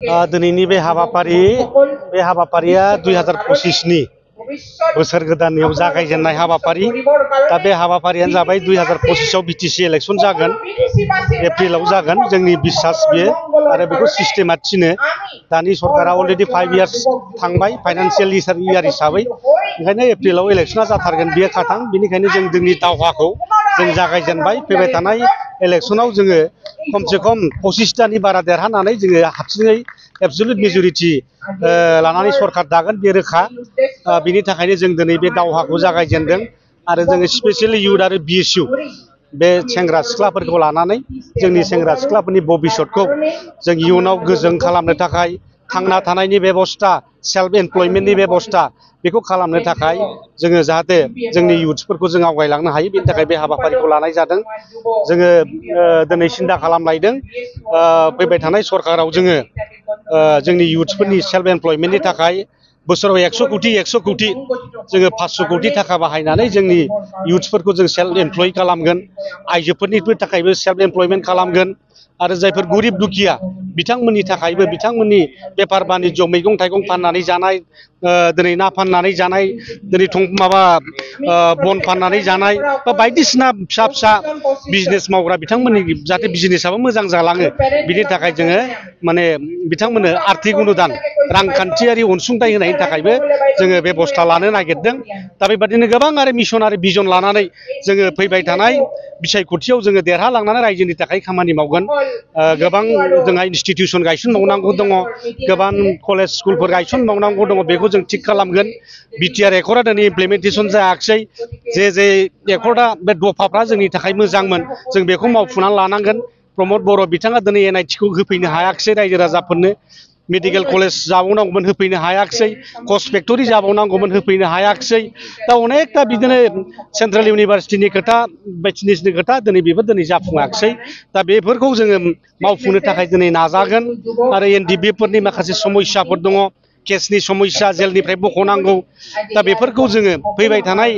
दिनैनि बे हाबाफारिया 2025 नि बोसोर गोदाननियाव जागायजेननाय हाबाफारि। दा बे हाबाफारियानो जाबाय 2025 आव बिटिसि इलेक्शन जागोन, एप्रिलाव जागोन। जोंनि बिसास बेयो आरो बेखौ सिस्टेमा थिनो। दानि सरकारा अलरेडि 5 इयार्स थांबाय फाइनान्सियेल इयार हिसाबै, ओंखायनो एप्रिलाव इलेक्शना जाथारगोन बेयो खाथां। बेनिखायनो जों जोंनि दावहाखौ जों जागायजेनबाय। फैबाय थानाय इलेक्शनाव जोङो खमसे खम 25टानि बारा देरहानानै जोङो हारसिङै एबसुलुट मेजरिटि लानानै सरकार दागोन बे रोखा। बिनि थाखायनो जों दिनै बे दावहाखौ जागायजेनदों आरो जोङो स्पेसियेलि इउथ आरो बिएसयू बे सेंग्रा सिख्लाफोरखौ लानानै जोंनि सेंग्रा सिख्लाफोरनि भबिसतखौ जों इयुनाव गोजों खालामनो थाखाय, थांना थानायनि बेबस्था, सेल्फ एमप्लयमेन्टनि बेबस्था बेखौ खालामनो थाखाय जोङो जाहाथे जोंनि इउथ्सफोरखौ जों आवगायलांनो हायो, बेनि थाखाय बे हाबाफारिखौ लानाय जादों। जोङो दिनै सिन्था खालामलायदों फैबाय थानाय सरकाराव जोङो जोंनि इउथ्सफोरनि सेल्फ एमप्लयमेन्टनि थाखाय बोसोराव 100 कोटि जोङो 500 कोटि थाखा बाहायनानै जोंनि इउथ्सफोरखौ जों सेल्फ एमप्लय खालामगोन। आइजोफोरनिबो थाखायबो सेल्फ एमप्लयमेन्ट खालामगोन आरो जायफोर गरिब दुखिया बिथांमोननि थाखायबो बिथांमोननि बेफार बानिज्य मैगं थाइगं फाननानै जानाय, दिनै ना फाननानै जानाय, दिनै बन फाननानै जानाय बा बायदिसिना फिसा फिसा बिजनेस मावग्रा बिथांमोननि जाहाथे बिजनेसाबो मोजां जालाङो, बिनि थाखाय जोङो माने बिथांमोननो आर्थिक अनुदान, रांखान्थियारि अनसुंथाइ होनायनि थाखायबो जोङो बेबस्था लानो नागिरदों। दा बेबादिनो गोबां आरो मिशन आरो भिजन लानानै जोङो फैबाय थानाय बिसायख'थियाव जोङो देरहालांनानै रायजोनि थाखाय खामानि मावगोन। गोबां जोंहा इनस्टिटिउसन गायसनबावनांगौ दङ, गोबां कलेज स्कुलफोर गायसनबावनांगौ दङ, बेखौ जों थिग खालामगोन। बिटिआर एकर्डआ दिनै इमप्लिमेन्टेसन जायाखिसै। जे एकर्डआ बे दफाफ्रा जोंनि थाखाय मोजांमोन, जों बेखौ मावफुंनानै लानांगोन। प्रमद बर' बिथाङा दिनै एनआइटिखौ होफैनो हायाखिसै रायजो राजाफोरनो। मेडिकेल कलेज जाबावनांगौमोन, होफैनो हायाखिसै। कच फेक्टरि जाबावनांगौमोन, होफैनो हायाखिसै। दा अनेकथा बिदिनो सेन्ट्रेल इउनिभारसिटिनि खोथा, बायदिसिनानि खोथा दिनै बेफोर दिनै जाफुङाखिसै। दा बेफोरखौ जोङो मावफुंनो थाखाय दिनै नाजागोन। आरो एनडिबिफोरनि माखासे समस्याफोर दङ, केसनि समस्या, जेलनिफ्राय बख'नांगौ। दा बेफोरखौ जोङो फैबाय थानाय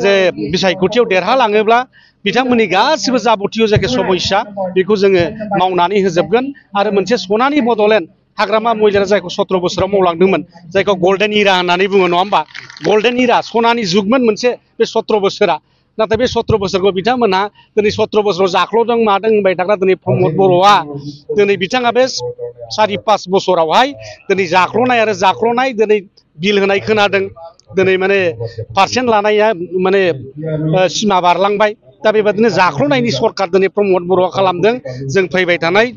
जे बिसायख'थियाव देरहालाङोब्ला बिथांमोननि गासिबो जाबतिय जायखि समस्या बेखौ जोङो मावनानै होजोबगोन। आरो मोनसे सनानि बड'लेण्ड हाग्रामा महिलारिया जायखौ 17 बोसोराव मावलांदोंमोन, जायखौ गल्डेन इरा होननानै बुङो, नङा होमबा? गल्डेन इरा, सनानि जुगमोन मोनसे बे 17 बोसोरा। नाथाय बे 17 बोसोरखौ बिथांमोनहा दिनै 17 बोसोराव जाख्ल'दों मादों होनबाय थाग्रा दिनै प्रमद बर'आ दिनै बिथाङा बे 4-5 बोसोरावहाय दिनै जाख्ल'नाय दिनै बिल होनाय खोनादों। दिनै माने पार्सेन्ट लानाया माने सिमा बारलांबाय। दा बेबादिनो जाख्ल'नायनि सरकार दिनै प्रमद बर'आ खालामदों। जों फैबाय थानाय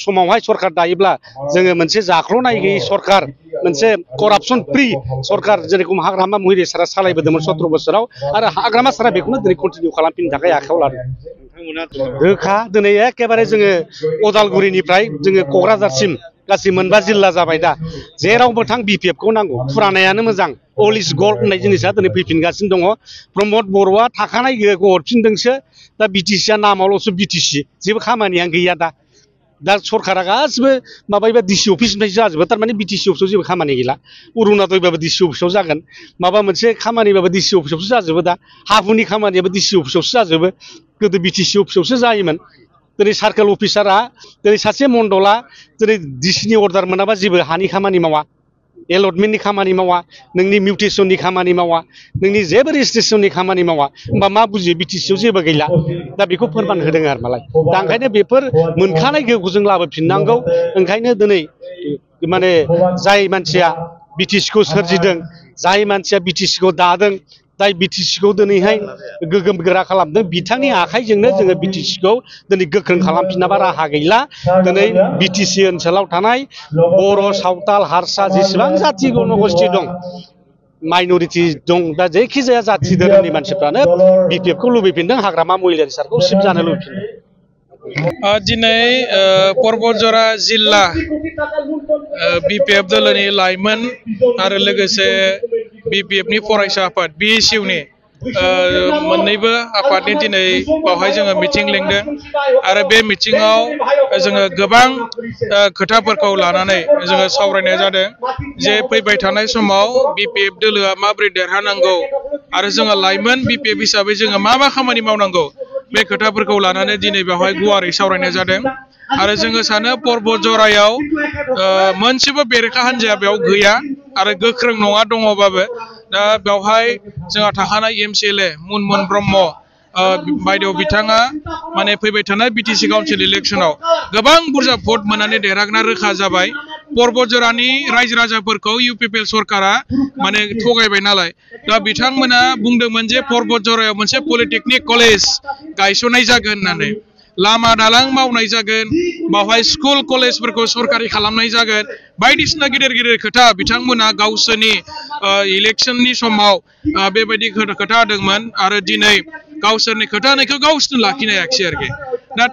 समावहाय सरकार दायोब्ला जोङो मोनसे जाख्ल'नाय गैयै सरकार, मोनसे करापसन फ्रि सरकार जेरेखम हाग्रामा महिलारि सारा सालायबोदोंमोन 17 बोसोराव, आरो हाग्रामा सारा बेखौनो दिनै कन्टिनिउ खालामफिननो थाखाय आखायाव लादों। रोखा दिनै एखेबारे जोङो अदालगुरिनिफ्राय जोङो क'क्राझारसिम गासै 9 जिल्ला जाबाय। दा जेरावबो थां बिपिएफखौ नांगौ, फुरानायानो मोजां। अल इज गल्ड होननाय जिनिसा दिनै फैफिनगासिनो दङ। प्रमद बर'आ थाखानाय गोहोखौ हरफिनदोंसो। दा बिटिसिआ नामावल'सो बिटिसि, जेबो खामानियानो गैया। दा सरकारा गासिबो माबायोबा डिसि अफिसनिफ्राय जाजोबो, थारमाने बिटिसि अफिसाव जेबो खामानि गैला। अरुणाचलबाबो डिसि अफिसाव जागोन, माबा मोनसे खामानिबाबो डिसि अफिसावसो जाजोबो। दा हाहुनि खामानियाबो डिसि अफिसावसो जाजोबो, गोदो बिटिसि अफिसावसो जायोमोन। दिनै सार्केल अफिसारा, दिनै सासे मण्डला दिनै डिसिनि अर्डार मोनाबा जेबो हानि खामानि मावा, एलटमेन्टनि खामानि मावा, नोंनि मिउटेसननि खामानि मावा, नोंनि जेबो रेजिस्ट्रेसननि खामानि मावा। होमबा मा बुजियो? बिटिसिआव जेबो गैला। दा बेखौ फोरमान होदों आरो मालाय। दा ओंखायनो बेफोर मोनखानाय गोहोखौ जों लाबोफिननांगौ। ओंखायनो दिनै माने जाय मानसिया बिटिसिखौ सोरजिदों, जाय मानसिया बिटिसिखौ दादों, जाय बिटिसिखौ दिनैहाय गोगोम गोरा खालामदों, बिथांनि आखाइजोंनो जोङो बिटिसिखौ दिनै गोख्रों खालामफिनाबा राहा गैला। दिनै बिटिसि ओनसोलाव थानाय बर', सावताल, हारसा जेसेबां जाथि जन'गोष्ठि दं, माइन'रिटि दं, दा जायखिजाया जाथि धोरोमनि मानसिफ्रानो बिपिएफखौ लुबैफिनदों, हाग्रामा महिलारि सारखौ सिफ जानो लुबैफिनदों। दिनै परबतजरा जिल्ला बिपिएफ दलनि लाइमोन आरो लोगोसे बिपिएफनि फरायसा आफाद बिएसइउनि मोननैबो आफादनि दिनै बावहाय जोङो मिटिं लिंदों। आरो बे मिटिङाव जोङो गोबां खोथाफोरखौ लानानै जोङो सावरायनाय जादों। जे फैबाय थानाय समाव बिपिएफ दोलोआ माबोरै देरहानांगौ आरो जोङो लाइमोन बिपिएफ हिसाबै जोङो मा खामानि मावनांगौ, बे खोथाफोरखौ लानानै दिनै बेवहाय गुवारै सावरायनाय जादों। आरो जोङो सानो पर्बतजरायाव मोनसेबो बेरेखा हान्जाया बेयाव गैया आरो गोख्रों नङा दङबाबो दा बेवहाय जोंहा थाखानाय MCLA मुनमुन ब्रह्म बायदेव बिथाङा माने फैबाय थानाय BTC काउन्सिल इलेक्शनाव गोबां बुरजा भट मोननानै देरहागोना रोखा जाबाय पर्बतजरानि रायजो राजाफोरखौ UPPL सरकारा माने थगायबाय नालाय दा बिथांमोना बुंदोंमोन जे पर्बतजरायाव मोनसे पलिटेकनिक कलेज गायसननाय जागोन होननानै लामा दालां मावनाय जागोन बावहाय स्कुल कलेजफोरखौ सरकारि खालामनाय जागोन बायदिसिना गिदिर गिदिर खोथा बिथांमोना गावसोरनि इलेक्शननि समाव बेबायदि खोथा होदोंमोन आरो दिनै गावसोरनि खोथा होनायखौ गावसोरनो लाखिनो हायाखिसै आरोखि दा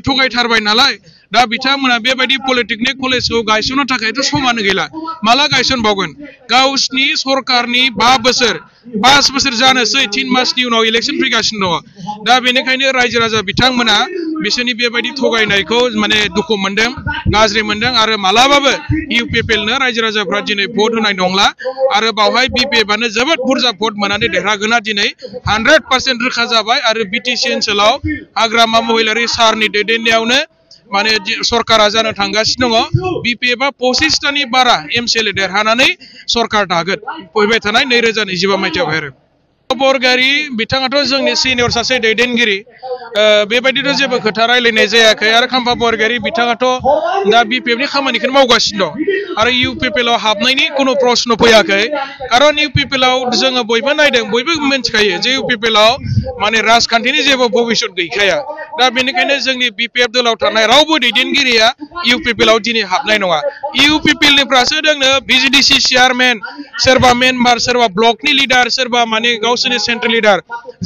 थगायथारबाय नालाय दा बिथांमोना बेबायदि पलिटेकनिक कलेजखौ गायसननो थाखायथ' समानो गैला माला गायसनबावगोन गावसोरनि सरकारनि 5 बोसोर जानोसै 3 मासनि उनाव इलेक्शन फैगासिनो दङ दा बेनिखायनो रायजो राजा बिथांमोना बिसोरनि बेबायदि थगायनायखौ माने दुखु मोनदों गाज्रि मोनदों आरो मालाबाबो UPPLनो रायजो राजाफ्रा दिनै भट होनाय नंला आरो बावहाय BPFआनो जोबोद बुरजा भट मोननानै देरहागोना दिनै 100% रोखा जाबाय आरो BTC ओनसोलाव हाग्रामा महिलारि सारनि दैदेननायावनो माने सरकारा जानो थांगासिनो दङ BPFआ 25टानि बारा MCLA देरहानानै सरकार दागोन फैबाय थानाय 2025 मायथाइयावहाय आरो बरगारि बिथाङाथ' जोंनि सिनियर सासे दैदेनगिरि बेबायदिथ' जेबो खोथा रायलायनाय जायाखै आरो खाम्फा बरगारि बिथाङाथ' दा BPFनि खामानिखौनो मावगासिनो दं आरो UPPLआव हाबनायनि कुनु प्रश्न फैयाखै खारन UPPLआव जोङो बयबो नायदों बयबो मिन्थिखायो जे UPPLआव माने राजखान्थिनि जेबो भबिष्यत गैखाया दा बेनिखायनो जोंनि BPF दलाव थानाय रावबो दैदेनगिरिया UPPLआव दिनै हाबनाय नङा UPPLनिफ्रासो दोंनो VGDC चेयारमेन सोरबा मेम्बार सोरबा ब्लकनि लिडार सोरबा माने गावसोरनि सेन्ट्रेल लिडार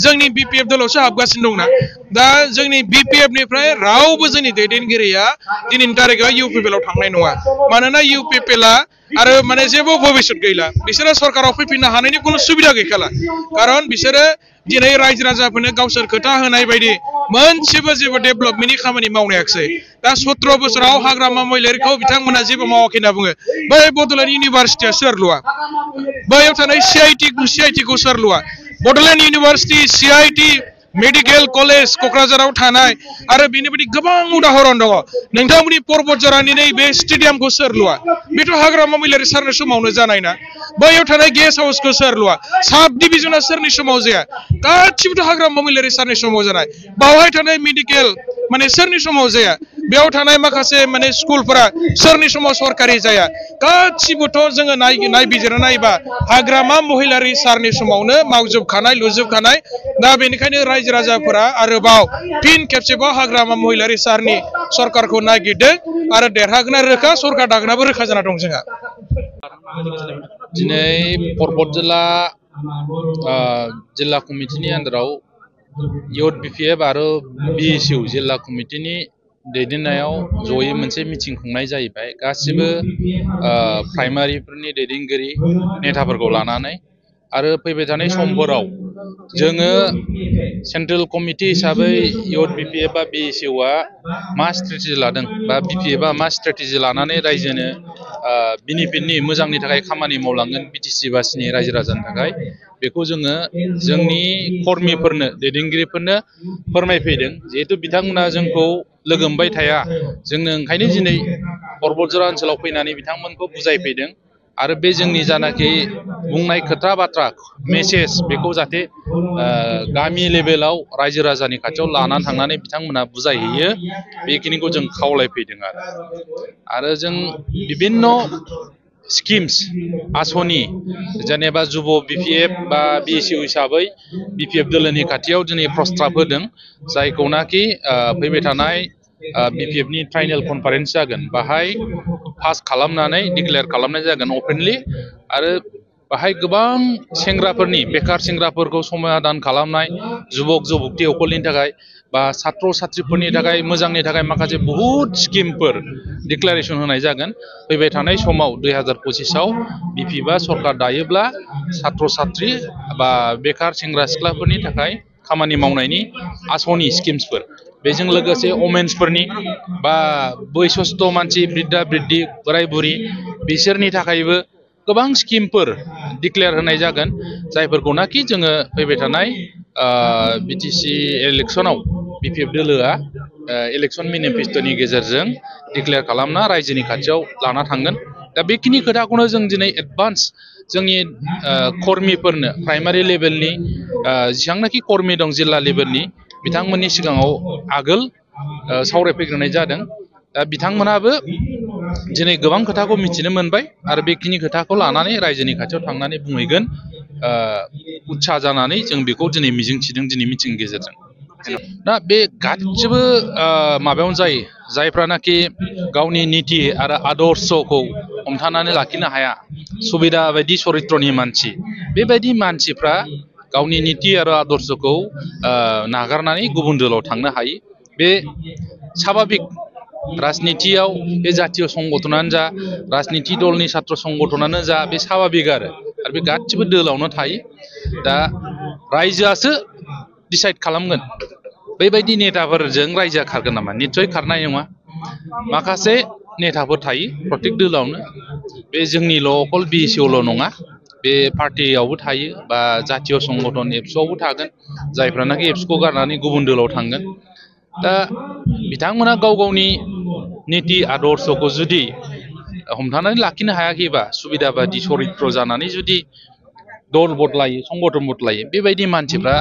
जोंनि BPF दलावसो हाबगासिनो दंना दा जोंनि BPFनिफ्राय रावबो जोंनि दैदेनगिरिया दिनैनि तारिखाव UPPLआव थांनाय नङा मानोना UPPLआ आरो माने जेबो भबिष्यत गैला बिसोरो सरकाराव फैफिननो हानायनि कुनु सुबिदा गैखाला खारन बिसोरो दिनै रायजो राजाफोरनो गावसोर खोथा होनाय बायदि मोनसेबो जेबो डेभेलपमेन्टनि खामानि मावनो हायाखिसै दा 17 बोसोराव हाग्रामा महिलारिखौ बिथांमोना जेबो मावाखै होनना बुङो बै बड'लेण्ड इउनिभारसिटिया सोर लुआ बैयाव थानाय CIT खौ सोर लुआ Bodoland university CIT medical college क'क्राझाराव थानाय आरो बेनि बायदि गोबां उदाहरन दङ नोंथांमोननि पर्बतजरानि नैबे स्टेडियामखौ सोर लुआ बेथ' हाग्रामा महिलारि सारनि समावनो जानाय ना बैयाव थानाय गेस्ट हाउसखौ सोर लुआ साब डिभिजना सोरनि समाव जाया गासिबोथ' हाग्रामा महिलारि सारनि समाव जानाय बावहाय थानाय मेडिकेल माने सोरनि समाव जाया बेयाव थानाय माखासे माने स्कुलफोरा सोरनि समाव सरकारि जाया गासिबोथ' जोङो नायबिजिरना नायबा हाग्रामा महिलारि सारनि समावनो मावजोबखानाय लुजोबखानाय दा बेनिखायनो रायजो राजाफोरा आरोबाव फिन खेबसेबाव हाग्रामा महिलारि सारनि सरकारखौ नागिरदों आरो देरहागोना रोखा सरकार दागोनाबो रोखा जाना दं जोंहा दिनै पर्बत जिल्ला कमिटिनि आन्दाराव इउथ BPF आरो BSU जिल्ला कमिटिनि दैदेननायाव जयै मोनसे मिटिं खुंनाय जाहैबाय गासिबो प्राइमारिफोरनि दैदेनगिरि नेताफोरखौ लानानै आरो फैबाय थानाय समफोराव जोङो सेन्ट्रेल कमिटि हिसाबै इउथ BPF बा BSUआ मा स्ट्रेटेजि लादों बा BPFआ मा स्ट्रेटेजि लानानै रायजोनो बेनिफिटनि मोजांनि थाखाय खामानि मावलांगोन BTC बासिनि रायजो राजानि थाखाय बेखौ जोङो जोंनि कर्मिफोरनो दैदेनगिरिफोरनो फोरमायफैदों जिहेतु बिथांमोना जोंखौ लोगो मोनबाय थाया जोंनो ओंखायनो दिनै पर्बतजरा ओनसोलाव फैनानै बिथांमोनखौ बुजायफैदों आरो बे जोंनि जानाखि बुंनाय खोथा बाथ्रा मेसेज बेखौ जाहाथे गामि लेभेलाव रायजो राजानि खाथियाव लानानै थांनानै बिथांमोना बुजायहैयो बेखिनिखौ जों खावलायफैदों आरो जों बिभिन्न स्किम्स आसनि जेनेबा जुब BPF बा BSU हिसाबै BPF दोलोनि खाथियाव दिनै प्रस्ताब होदों जायखौनाखि फैबाय थानाय BPFनि फाइनेल कनफारेन्स जागोन बाहाय पास खालामनानै डिक्लेयार खालामनाय जागोन अपेनलि आरो बाहाय गोबां सेंग्राफोरनि बेकार सेंग्राफोरखौ समाधान खालामनाय जुबक जुबक्ति अकलनि थाखाय बा छात्र छात्रीफोरनि थाखाय मोजांनि थाखाय माखासे बहुत स्किमफोर डिक्लारेसन होनाय जागोन फैबाय थानाय समाव 2025आव BPFआ सरकार दायोब्ला छात्र छात्री बा बेकार सेंग्रा सिख्लाफोरनि थाखाय खामानि मावनायनि आसनि स्किम्सफोर बेजों लोगोसे वमेन्सफोरनि बा बैसोस्थ मानसि बृद्धा बृद्धि बोराय बुरि बिसोरनि थाखायबो गोबां स्किमफोर डिक्लेयार होनाय जागोन जायफोरखौनाखि जोङो फैबाय थानाय BTC इलेक्सनाव BPF दोलोआ इलेक्सन मेनिफेस्ट'नि गेजेरजों डिक्लेयार खालामना रायजोनि खाथियाव लाना थांगोन दा बेखिनि खोथाखौनो जों दिनै एडभान्स जोंनि कर्मिफोरनो प्राइमारि लेभेलनि जेसेबांनाखि कर्मि दं जिल्ला लेभेलनि बिथांमोननि सिगाङाव आगोल सावरायफैग्रोनाय जादों दा बिथांमोनाबो दिनै गोबां खोथाखौ मिथिनो मोनबाय आरो बेखिनि खोथाखौ लानानै रायजोनि खाथियाव थांनानै बुंहैगोन उत्सा जानानै जों बेखौ दिनै मिजिंथिदों दिनै मिटिंनि गेजेरजों दा बे गासिबो माबायावनो जायो जायफ्रानाखि गावनि निति आरो आदर्शखौ हमथानानै लाखिनो हाया सुबिदा बायदि चरित्रनि मानसि बेबायदि मानसिफ्रा गावनि निति आरो आदर्शखौ नागारनानै गुबुन दोलाव थांनो हायो बे स्वाभाबिक राजनितियाव बे जातीय संगठनानो जा राजनिति दलनि छात्र संगठनानो जा बे स्वाभाबिक आरो बे गासिबो दोलावनो थायो दा रायजोआसो डिसाइड खालामगोन बेबायदि नेताफोरजों रायजोआ खारगोन नामा निस्सय खारनाय नङा माखासे नेताफोर थायो प्रत्येक दोलावनो बे जोंनिल' अकल बिएसइउल' नङा बे पार्टियावबो थायो बा जातीय संगठन एबसुआवबो थागोन जायफ्रानाखि एबसुखौ गारनानै गुबुन दोलाव थांगोन दा बिथांमोना गाव गावनि निति आदर्शखौ जुदि हमथानानै लाखिनो हायाखैबा सुबिदा बादि चरित्र जानानै जुदि दल बदलायो संगठन बदलायो बेबायदि मानसिफ्रा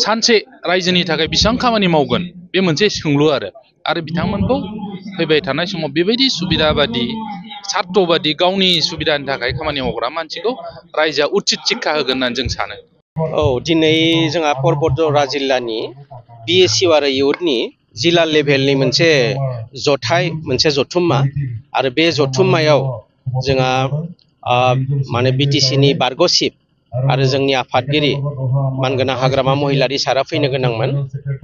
सानसे रायजोनि थाखाय बेसेबां खामानि मावगोन बे मोनसे सोंलु आरो बिथांमोनखौ फैबाय थानाय समाव बेबायदि सुबिदा बादि सार्थ बादि गावनि सुबिदानि थाखाय खामानि मावग्रा मानसिखौ रायजोआ उचित शिक्षा होगोन होननानै जों सानो औ दिनै जोंहा परबतजरा जिल्लानि बिएसइउ आरो इउथनि जिल्ला लेभेलनि मोनसे जथाय मोनसे जथुम्मा आरो बे जथुम्मायाव जोंहा माने बिटिसिनि बारग' चिफ आरो जोंनि आफादगिरि मानगोनां हाग्रामा महिलारि सारा फैनो गोनांमोन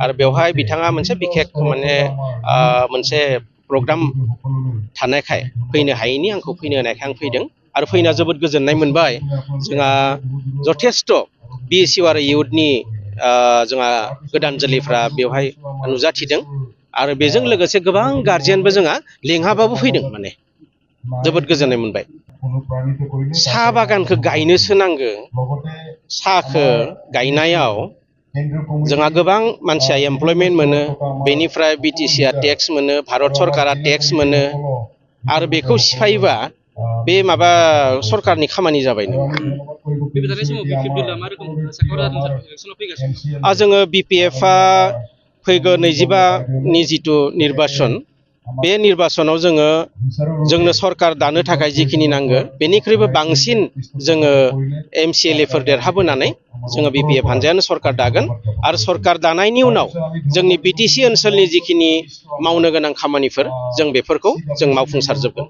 आरो बेवहाय बिथाङा मोनसे बिखेक माने मोनसे प्रग्राम थानायखाय फैनो हायैनि आंखौ फैनो होनायखाय आं फैदों आरो फैना जोबोद गोजोननाय मोनबाय जोंहा जथेस्थ' बिएसइउ आरो इउथनि जोंहा गोदान जोलैफ्रा बेवहाय नुजाथिदों आरो बेजों लोगोसे गोबां गार्जियानबो जोंहा लेंहाबाबो फैदों माने जोबोद गोजोननाय मोनबाय साहा बागानखौ गायनोसो नांगौ साहाखौ गायनायाव जोंहा गोबां मानसिया एमप्लयमेन्ट मोनो बेनिफ्राय बिटिसिआ टेक्स मोनो भारत सरकारा टेक्स मोनो आरो बेखौ सिफायोबा बे माबा सरकारनि खामानि जाबाय जोङो बिपिएफआ फैगौ 25नि जिथु निर्बासन बे निर्बासनाव जोंनो सरकार दानो थाखाय जिखिनि नांगौ बेनिख्रुइबो बांसिन जोङो एमसिएलएफोर देरहाबोनानै जोङो बिपिएफ हानजायानो सरकार दागोन आरो सरकार दानायनि उनाव जोंनि बिटिसि ओनसोलनि जिखिनि मावनो गोनां खामानिफोर जों बेफोरखौ जों मावफुंसारजोबगोन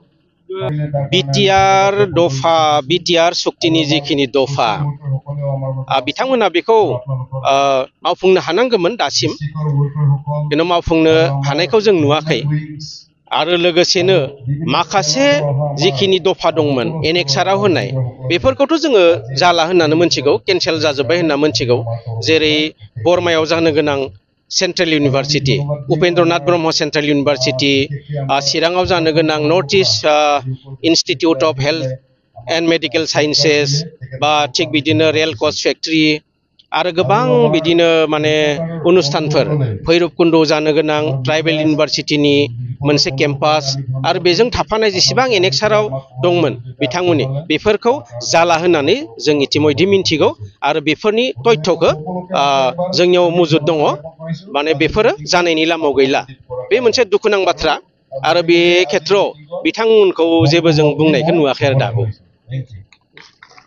बिटिआर सक्तिनि जिखिनि दफा बिथांमोना बेखौ मावफुंनो हानांगौमोन दासिम खिन्थु मावफुंनो हानायखौ जों नुवाखै आरो लोगोसेनो माखासे जिखिनि दफा दंमोन एनेक्साराव होनाय बेफोरखौथ' जोङो जाला होननानै मोनथिगौ केन्सेल जाजोब्बाय होनना मोनथिगौ जेरै बरमायाव जानो गोनां central university Upendranath Brahma central university चिराङाव जानो गोनां north east institute of health and medical sciences बा थिग बिदिनो रेल कच फेक्ट्रि आरो गोबां बिदिनो माने अनुस्थानफोर भैरबकुन्द जानो गोनां ट्राइबेल इउनिभारसिटिनि मोनसे केम्पास आरो बेजों थाफानाय जेसेबां एनेक्साराव दंमोन बिथांमोननि बेफोरखौ जाला होननानै जों इतिमধ্যे मिन्थिगौ आरो बेफोरनि तथ्यखौ जोंनियाव मौजुद दङ माने बेफोरो जानायनि लामायाव गैला बे मोनसे दुखुनां बाथ्रा आरो बे खेत्रआव बिथांमोनखौ जेबो जों बुंनायखौ नुवाखै आरो दाबो